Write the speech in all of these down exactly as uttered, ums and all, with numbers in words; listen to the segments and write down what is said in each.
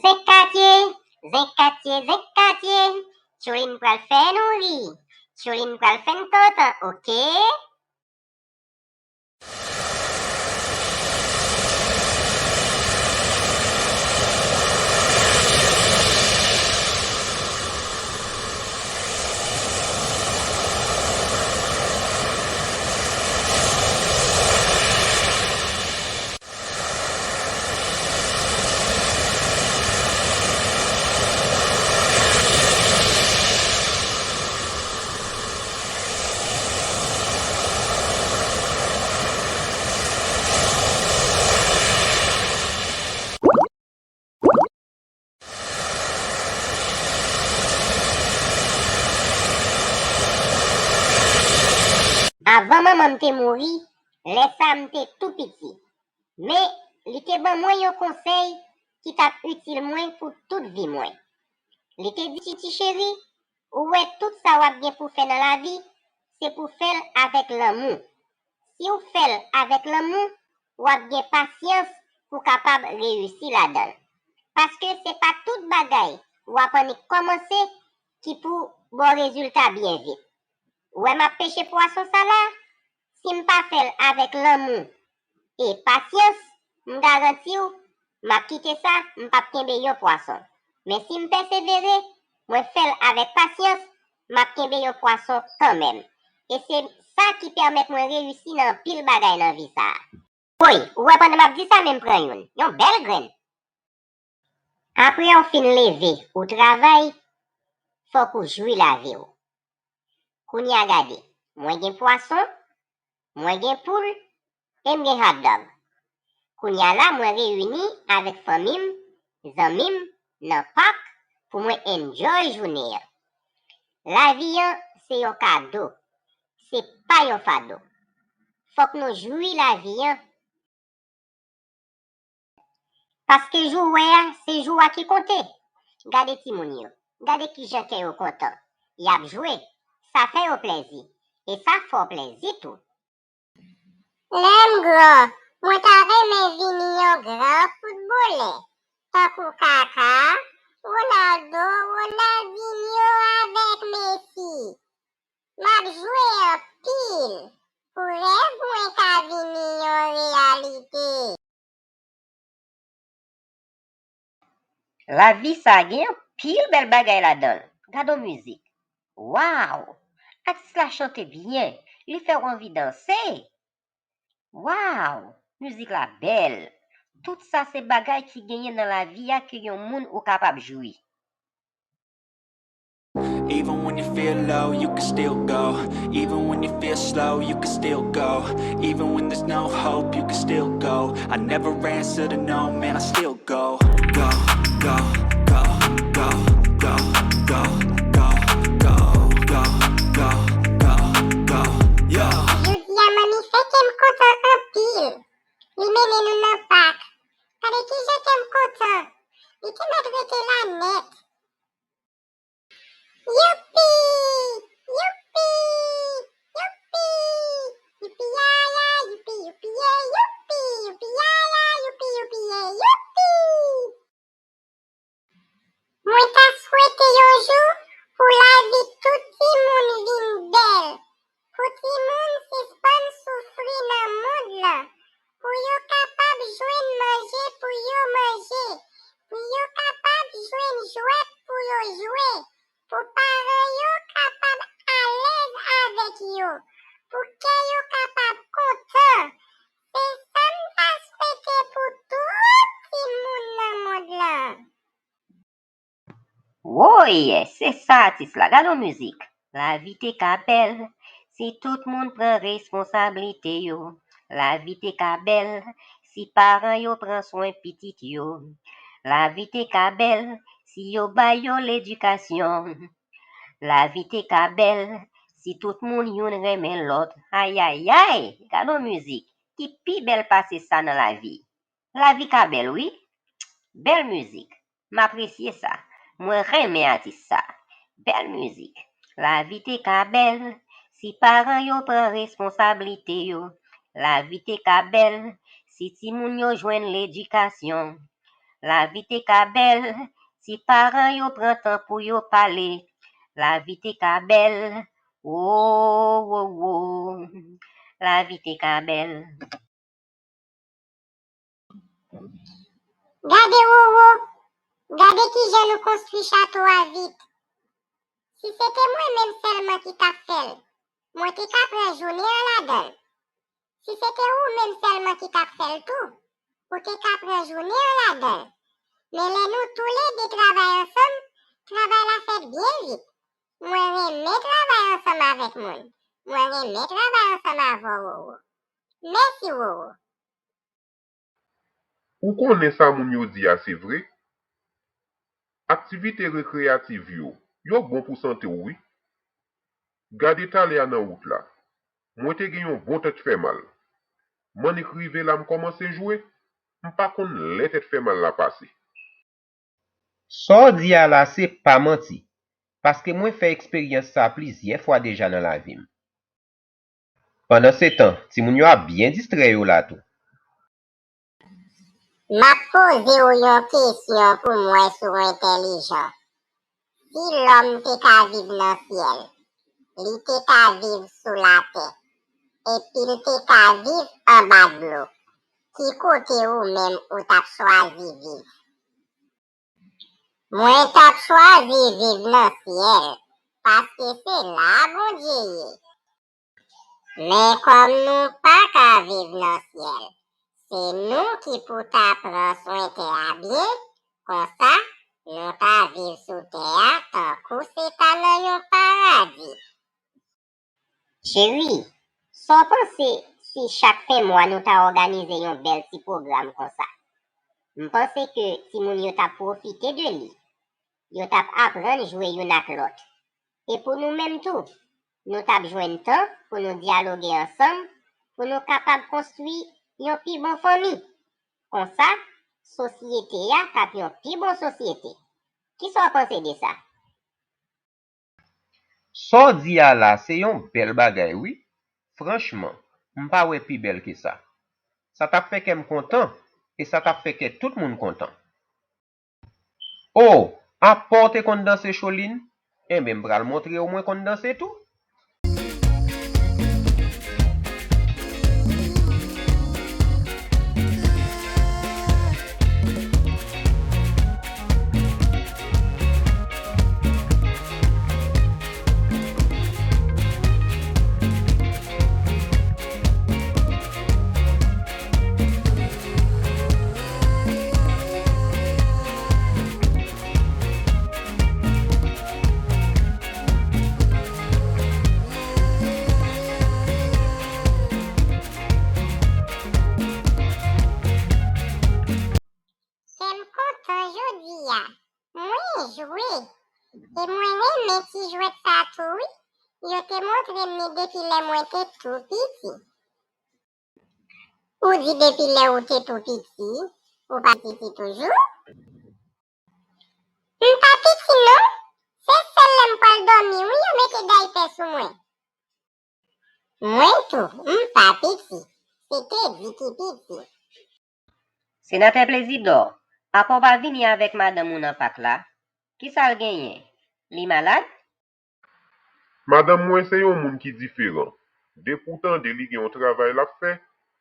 Zen Katye, Zen Katye, Zen Katye. Tchoulin pral fè nou ri. Tchoulin pral fè n kontan, oke? Avan manman m te mouri, lè sa a m te tou piti. Men, li te ban mwen yon konsèy ki t ap itil mwen pou tout vi mwen. Li te di, "Titi cheri, ou wè tout sa w ap gen pou fè nan lavi, se pou fè l avèk lanmou. Si w fè l avèk lanmou, w ap gen pasyans pou w kapab reyisi ladan l. Paske se pa tout bagay w ap annik kòmanse ki pou ba w rezilta byen vit. Ou wè m ap peche pwason sa la, si m pa fè l avèk lanmou e pasyans, m garanti w, m ap kite sa, m p ap kenbe yon pwason. Men si m pèsevere, mwen fè l avèk pasyans, m ap kenbe yon pwason kanmenm. E se sa ki pèmèt mwen reyisi nan anpil bagay nan vi sa a." Woy, ou wè pandan m ap di sa, men m pran youn. Yon bèl grenn. Apre w fin leve, ou travay, fòk ou jwi lavi w. Kounye a gade, mwen gen pwason, mwen gen poul, e m gen hot dog. Kounye a la, mwen reyini avèk fanmi m, zanmi m, nan pak pou mwen enjoy jounen an. Lavi an se yon kado, se pa yon fado. Fòk nou jwi lavi an. Paske jou w wè a, se jou a ki konte. Gade timoun yo, gade kijan kè yo kontan. Y ap jwe, sa fè yo plèzi, e sa fè w plèzi tou. Lè m gran, mwen ta renmen vini yon gran foutbolè, tankou Kaka, Ronaldo, Ronaldinho avèk Messi. M ap jwe anpil pou rèv mwen ka vini yon reyalite. Lavi sa a gen anpil bèl bagay ladan l. Gade yon mizik. Waw! Atis la chante byen. Li fè w anvi danse. Waw! Mizik la bèl. Tout sa se bagay ki genyen nan lavi a ke yon moun ou kapab jwi. Even when you feel low, you can still go. Even when you feel slow, you can still go. Even when there's no hope, you can still go. I never answer to no, man, I still go. Go, go, go, go, go, go, go, go, go, go, go, go, yo. Jodi a, manmi fè kè m kontan anpil. Li mennen nou nan pak. Gade kijan kè m kontan. Li te mèt rete la nèt. Youpi! Youpi! Youpi! Youpi yaya, youpi, youpi yay, youpi, youpi yaya, youpi, youpi yay, youpi! Mwen ta swete yon jou pou lavi tout timoun vin bèl, pou timoun sispann soufri nan mond lan, pou yo kapab jwenn manje pou yo manje, pou yo kapab jwenn jwèt pou yo jwe, pou paran yo kapab alèz avèk yo, pou kè yo kapab kontan. Se sa m ta swete pou tout timoun nan mond lan. Woy! Se sa atis la. Gade yon mizik. Lavi te ka bèl si tout moun pran responsablite yo. Lavi te ka bèl si paran yo pran swen pitit yo. Lavi te ka bèl si yo bay yo ledikasyon. Lavi te ka bèl si tout moun youn renmen lòt. Ayayay! Gade yon mizik ki pi bèl pase sa nan lavi. Lavi ka bèl, wi. Bèl mizik. M apresye sa. Mwen renmen atis sa. Bèl mizik. Lavi te ka bèl si paran yo pran responsablite yo. Lavi te ka bèl si timoun yo jwenn ledikasyon. Lavi te ka bèl si paran yo pran tan pou yo pale. Lavi te ka bèl, o, o, o. Lavi te ka bèl. Gade Wowo, gade kijan nou konstwi chato a vit. Si se te mwen menm sèlman ki t ap fè l, mwen te ka pran jounen an ladan l. Si se te ou menm sèlman ki t ap fè l tou, ou te ka pran jounen an ladan l. Men lè nou toulède travay ansanm, travay la fèt byen vit. Mwen renmen travay ansanm avèk moun. Mwen renmen travay ansanm avè w, Wowo. Mèsi, Wowo. Ou konnen sa moun yo di a se vre? Aktivite rekreyativ yo, yo bon pou sante w wi. Gade talè a nan wout la, mwen te gen yon bon tèt fè mal. M annik rive la m kòmanse jwe, m pa konn lè tèt fè mal la pase. Sa w di a la se pa manti, paske mwen fè eksperyans sa plizyè fwa deja nan lavi m. Pandansetan, timoun yo ap byen distrè yo la tou. M ap poze w yon kesyon pou m wè si w entèlijan. Si lòm te ka viv nan syèl, li te ka viv sou latè, epi l te ka viv anba dlo, ki kote ou menm ou t ap chwazi viv? Mwen t ap chwazi viv nan syèl, paske se la Bondye ye. Men kòm nou pa ka viv nan syèl, se nou ki pou ta pran swen tè a byen, konsa nou ta viv sou tè a tankou se ta nan yon paradi. Cheri, sa w panse si chak fen mwa nou ta òganize yon bèl ti pwogram konsa? M panse ke timoun yo t ap pwofite de li. Yo t ap aprann jwe youn ak lòt. E pou nou menm tou, nou t ap jwenn tan pou nou dyaloge ansanm, pou nou kapab konstwi yon pi bon fanmi. Konsa, sosyete a t ap yon pi bon sosyete. Kisa w panse de sa? Sa w di a la se yon bèl bagay wi. Franchman, m pa wè pi bèl ke sa. Sa t ap fè kè m kontan e sa t ap fè kè tout moun kontan. O, apa w te konn danse Choline? Enben m pral montre w mwen konn danse tou. Kè m kontan jodi a. Mwen jwe. E mwen renmen ti jwèt sa tou wi. Yo te montre m li depi lè mwen te tou piti. Ou di depi lè ou te tou piti, ou pa piti toujou? M pa piti non. Se sèl lè m pral dòmi wi yo mete daypè sou mwen. Mwen tou, m pa piti. Se Teddy ki piti. Senatè Plezidò, apa w pa vini avèk madanm ou nan pak la? Kisa l genyen? Li malad? Madanm mwen se yon moun ki diferan. Depi w tande li gen yon travay l ap fè,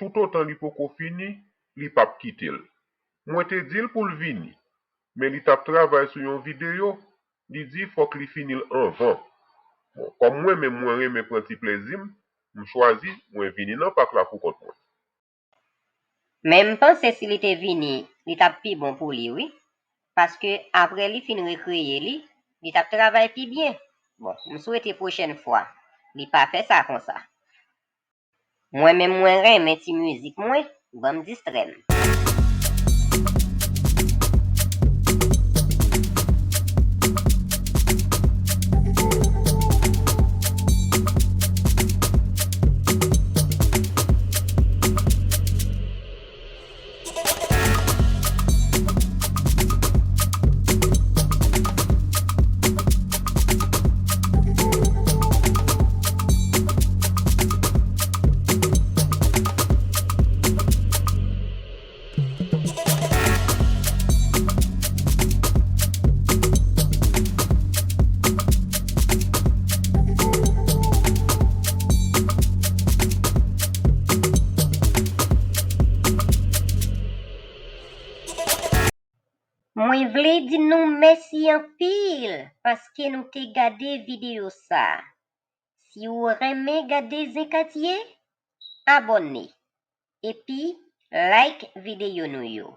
toutotan li poko fini, li p ap kite l. Mwen te di l pou l vini, men li t ap travay sou yon videyo, li di fòk li fini l anvan. Bon, kòm mwen menm mwen renmen pran ti plezi m, m chwazi mwen vini nan pak la poukont mwen. Men m panse si li te vini, li t ap pi bon pou li wi. Paske apre li fin rekreye li, li t ap travay pi byen. Bon, m swete pwochèn fwa, li pa fè sa konsa. Mwen menm mwen renmen ti mizik mwen, ban m distrè m. Vle di nou mèsi anpil paske nou te gade videyo sa. Si w renmen gade Zen Katye, abòne epi like videyo nou yo.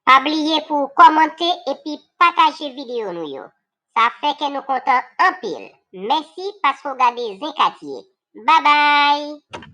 Pa bliye pou w kòmante epi pataje videyo nou yo. Sa fè kè nou kontan anpil. Mèsi paske w gade Zen Katye. Babay!